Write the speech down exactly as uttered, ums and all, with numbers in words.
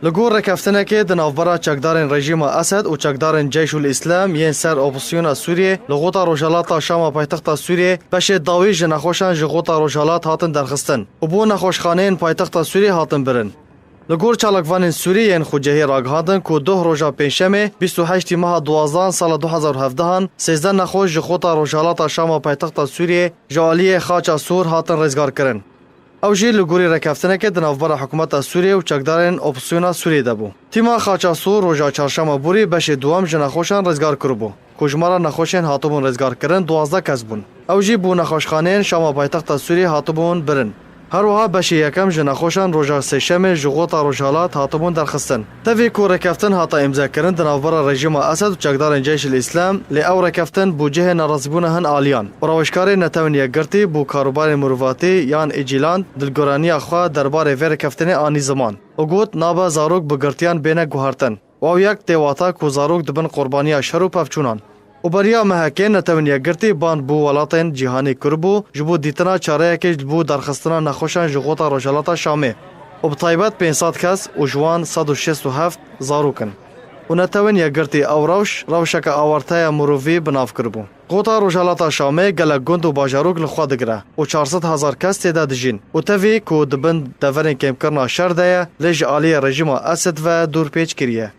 Li gor rêkeftinekê di navbera çekdarên rejîma Esed û çekdarên Ceyşul Îslam yên ser opozîsyona Sûriyê li xota rojhilata Şama paytexta Sûriyê beşê dawî ji nexweşan ji xota rojhilat hatin derxistin û bo nexweşxaneyên paytexta Sûriyê hatin birin. Li gor çalakvanên Sûrî yên xwecihî ragihandin ku doh roja Pêncşemê bîst û heştî meha duwazdehan sala du hezar û hevdehan sêzdeh nexweş ji xota rojhilata Şama paytexta Sûriyê ji aliyê Xaça Sûr hatin rêzgarkirin. Ew jî li gorî rêkeftinekê di navbera hikûmeta Sûriyê û çekdarên opozîsyona Sûriyê de bû. Tîma Xaça Sûr roja çarşema borî beşê duwem ji nexweşan rêzgar kiribû. Ku jimara nexweşên hatibûn rêzgarkirin duwazdeh kes bûn. Ew jî bo nexweşxaneyên Şama paytexta Sûriyê hatibûn birin. Her wiha beşê yekem ji nexweşan roja sêşemê ji xota rojhilat hatibûn derxistin. Tevî ku rêkeftin hata îmzekirin di navbera rejîma Esed û çekdarên Ceyşil Îslam, lê ew rêkeftin bo cihê nerazîbûna hin aliyan û rewşkarê Netewên Yekgirtî bo karûbarên mirovatî yan Îcîlan dilgoraniya xwe derbarê vê rêkeftinê anî ziman û got nabe zarok bi girtiyan bêne guhertin. Û ew yek tê wata ku zarok dibin qurbaniya şer û pevçûnan. Û beriya mehekê Netewên Yekgirtî bang bo welatên cîhanê kiribû ji bo dîtina çareyekê ji bo derxistina nexweşan ji xota Rojhilata Şamê û bi taybet pênc sed kes û ji wan sed û şêst û heft zarok in. Û Netewên Yekgirtî ew rewş, rewşeke awerteya mirovî bi nav kiribû. Xota Rojhilata Şamê gelek gund û bajarok li xwe digire û çar sed hezar kes tê de dijîn û tevî ku di bin deverên kêmkirina şer de ye, lê ji aliyê rejîma Esed ve dûr pêç kiriye.